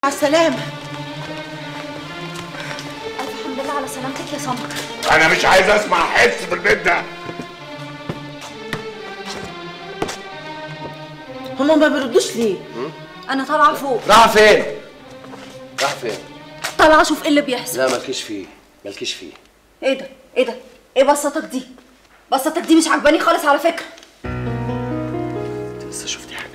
على السلامة. ألف الحمد لله على سلامتك يا سمر. أنا مش عايز أسمع حس في البيت ده. هما ما بيردوش ليه؟ أنا طالعة فوق. رايحة فين؟ رايحة فين؟ طالعة أشوف إيه اللي بيحصل. لا مالكيش فيه، مالكيش فيه. إيه ده؟ إيه ده؟ إيه بصتك دي؟ بصتك دي مش عجباني خالص على فكرة. أنت لسه شفتي حاجة؟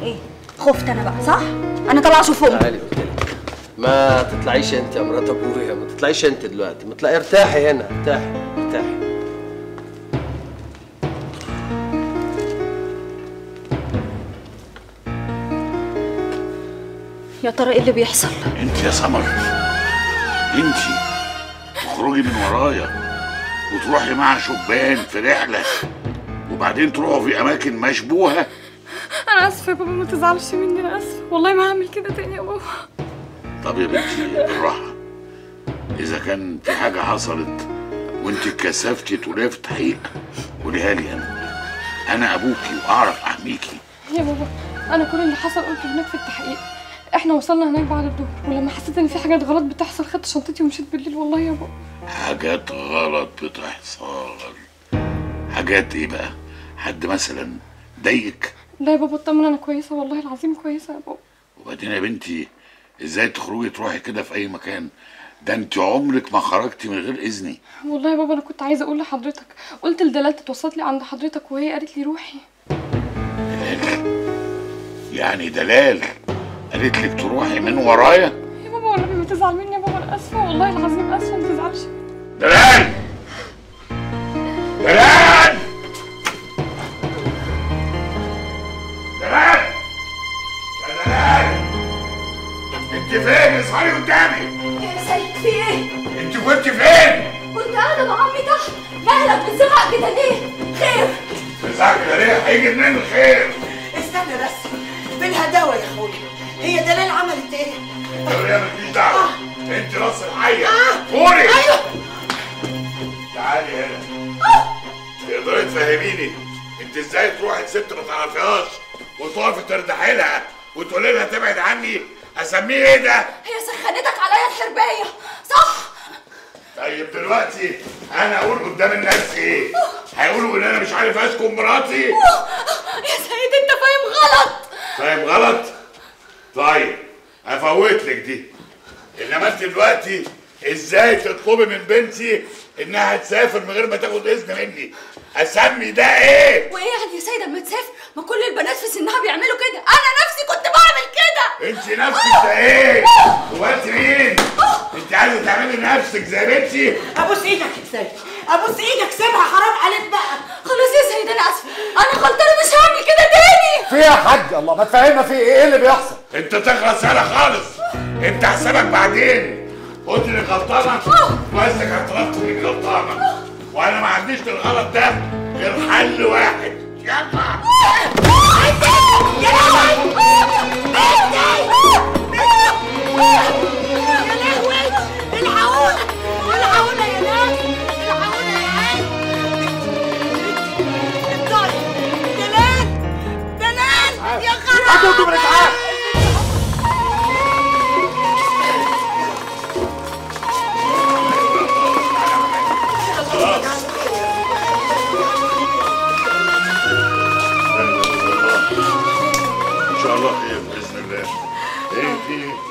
إيه؟ خفت أنا بقى صح؟ أنا طالعة أشوف أمي. تعالي قلت لك ما تطلعيش أنت يا مرات أبويا، ما تطلعيش أنت دلوقتي، ما تطلعي، ارتاحي هنا، ارتاحي ارتاحي. يا ترى ايه اللي بيحصل؟ انت يا سمر، انت تخرجي من ورايا وتروحي مع شبان في رحله وبعدين تروحوا في اماكن مشبوهة. انا اسفه يا بابا، ما تزعلش مني، انا اسفه والله ما هعمل كده تاني يا بابا. طب يا بنتي بالراحة، اذا كان في حاجة حصلت وانت اتكسفتي تقوليها في التحقيق قوليها لي انا، انا ابوكي واعرف احميكي. يا بابا انا كل اللي حصل قلته هناك في التحقيق. احنا وصلنا هناك بعد الظهر، ولما حسيت ان في حاجات غلط بتحصل خدت شنطتي ومشيت بالليل. والله يا بابا حاجات غلط بتحصل؟ حاجات ايه بقى؟ حد مثلا ضايقك؟ لا يا بابا اطمن، انا كويسة والله العظيم كويسة يا بابا. وبعدين يا بنتي ازاي تخرجي تروحي كده في اي مكان؟ ده انت عمرك ما خرجتي من غير اذني. والله يا بابا انا كنت عايزه اقول لحضرتك، قلت لدلال تتوسط لي عند حضرتك وهي قالت لي روحي. دلال؟ يعني دلال قالت لك تروحي من ورايا؟ يا بابا والنبي ما تزعل مني يا بابا، انا اسفه والله العظيم اسفه، ما تزعلش. دلال! دلال! دلال! يا دلال! انت فين؟ اصحي قدامي. يا سيد في ايه؟ انت كنت فين؟ كنت قاعدة مع عمي تحت. مالك بتزعق كده ليه؟ خير؟ بتزعق كده ليه؟ هيجي منين الخير؟ استنى بس بالهداوه يا اخويا، هي دلال عملت ايه؟ انت مالكيش دعوه، انت راس الحية. فوري. ايوه تعالي هنا. تقدري تفهميني انت ازاي تروحي لست ما تعرفيهاش وتقفي تردحي لها وتقولي لها تبعد عني؟ اسميه ايه ده؟ هي سخنتك عليا الحربايه صح؟ طيب دلوقتي انا اقول قدام الناس ايه؟ هيقولوا ان انا مش عارف اسكن مراتي؟ يا سيد انت فاهم غلط. فاهم غلط؟ طيب هفوت لك دي، انما انت دلوقتي ازاي تطلبي من بنتي انها تسافر من غير ما تاخد اذن مني؟ اسمي ده ايه؟ وايه يعني يا سيد اما تسافر؟ ما كل البنات في سنها بيعملوا كده، انا نفسي كنت بعمل كده. انت نفسك ده ايه؟ هو انت مين؟ انت عايزه تعملي نفسك زي بنتي؟ ابوس ايدك يا سيد، ابوس ايدك، سيبها حرام عليك بقى. خلاص يا سيد انا اسفه، انا غلطانة مش هعمل كده تاني. في يا حاج الله ما تفهمنا في ايه؟ ايه اللي بيحصل؟ انت تخلص يالا خالص، انت حسابك بعدين. قلت انك غلطانة؟ كويس انك اعترفت انك غلطانة، وانا ما عنديش للغلط ده غير حل واحد. يلا يا لهوي يا لهوي، الحقونا الحقونا يا ناس، الحقونا يا عيال. دلال دلال يا خرابي، هاتوا الاسعاف.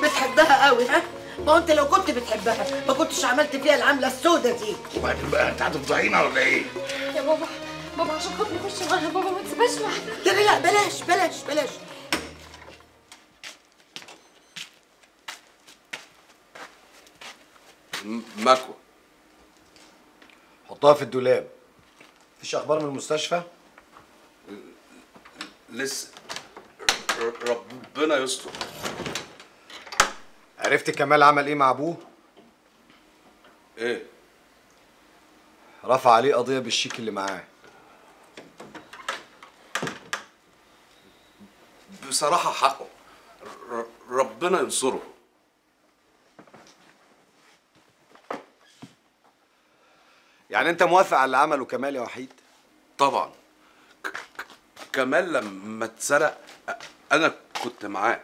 بتحبها قوي ها؟ ما هو انت لو كنت بتحبها ما كنتش عملت فيها العملة السودة دي. وبعدين بقى انت هتفضحينا ولا ايه؟ يا بابا بابا عشان خاطري خش معاها، بابا ما تسيبهاش لوحدها. لا لا بلاش بلاش بلاش. مكوى حطها في الدولاب. مفيش اخبار من المستشفى؟ لسه، ربنا يستر. عرفت كمال عمل ايه مع ابوه؟ ايه؟ رفع عليه قضية بالشيك اللي معاه. بصراحة حقه، ربنا ينصره. يعني انت موافق على اللي عمله كمال يا وحيد؟ طبعا. كمال لما اتسرق انا كنت معاه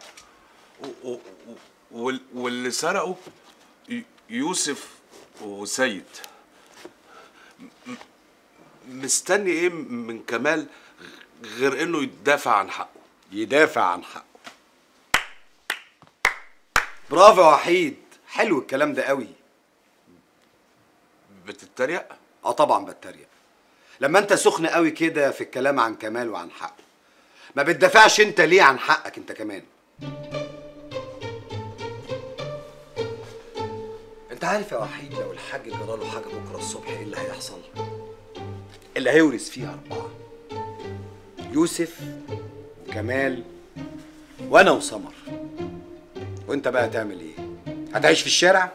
واللي سرقه يوسف وسيد. مستني ايه من كمال غير انه يدافع عن حقه؟ يدافع عن حقه. برافو يا وحيد، حلو الكلام ده قوي. بتتريق؟ اه طبعا بتريق. لما انت سخن قوي كده في الكلام عن كمال وعن حقه، ما بتدافعش انت ليه عن حقك انت كمان؟ انت عارف يا وحيد لو الحاج جراله حاجة بكره الصبح ايه اللي هيحصل؟ اللي هيورث فيها 4: يوسف وكمال وانا وسمر. وانت بقى تعمل ايه؟ هتعيش في الشارع؟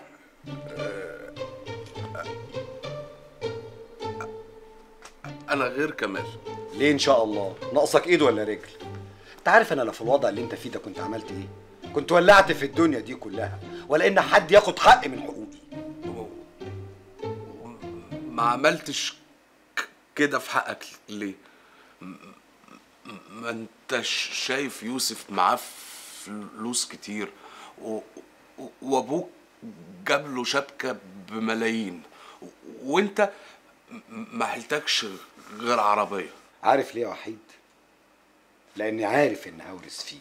انا غير كمال. ليه ان شاء الله؟ ناقصك ايد ولا رجل؟ انت عارف انا لو في الوضع اللي انت فيه ده كنت عملت ايه؟ كنت ولعت في الدنيا دي كلها، ولا ان حد ياخد حقي من حقوقي. ما عملتش كده في حقك ليه؟ ما انت شايف يوسف معاه فلوس كتير، وابوك جاب له شبكة بملايين، وانت ما حلتكش غير عربية. عارف ليه يا وحيد؟ لاني عارف ان هورث فيه.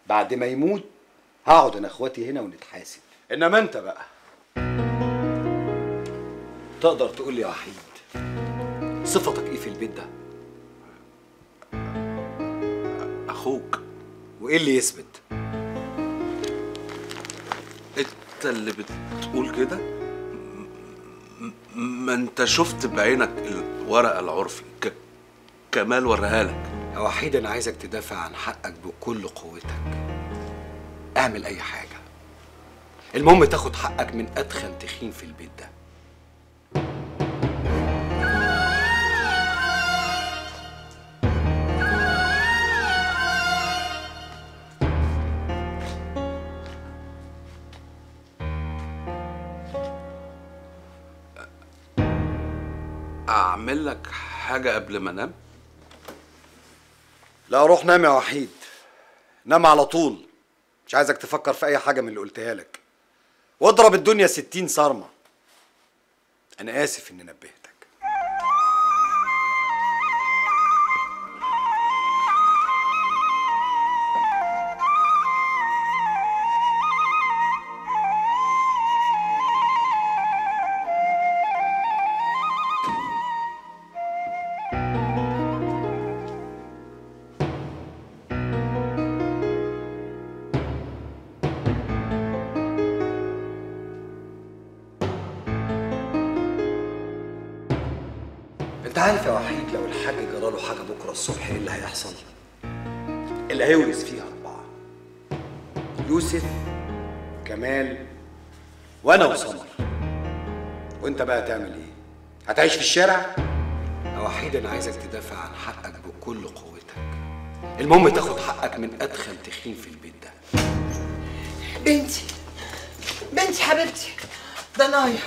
بعد ما يموت هقعد انا اخواتي هنا ونتحاسب. انما انت بقى تقدر تقول لي يا وحيد صفتك ايه في البيت ده؟ اخوك. وايه اللي يثبت؟ انت اللي بتقول كده؟ ما انت شفت بعينك الورقة العرفي، كمال وريها لك. يا وحيد انا عايزك تدافع عن حقك بكل قوتك. اعمل اي حاجة، المهم تاخد حقك من ادخن تخين في البيت ده. اعمل لك حاجة قبل ما انام؟ لا روح نام يا وحيد، نام على طول. مش عايزك تفكر في اي حاجة من اللي قلتها لك، واضرب الدنيا 60 صارمة. انا اسف اني نبهتك. انت عارف يا وحيد لو الحاج جراله حاجة بكره الصبح ايه اللي هيحصل؟ اللي هيورث فيها 4: يوسف وكمال وانا وسمر. وانت بقى تعمل ايه؟ هتعيش في الشارع؟ يا وحيد انا عايزك تدافع عن حقك بكل قوتك، المهم تاخد حقك من ادخن تخين في البيت ده. بنتي، بنتي حبيبتي، ضنايا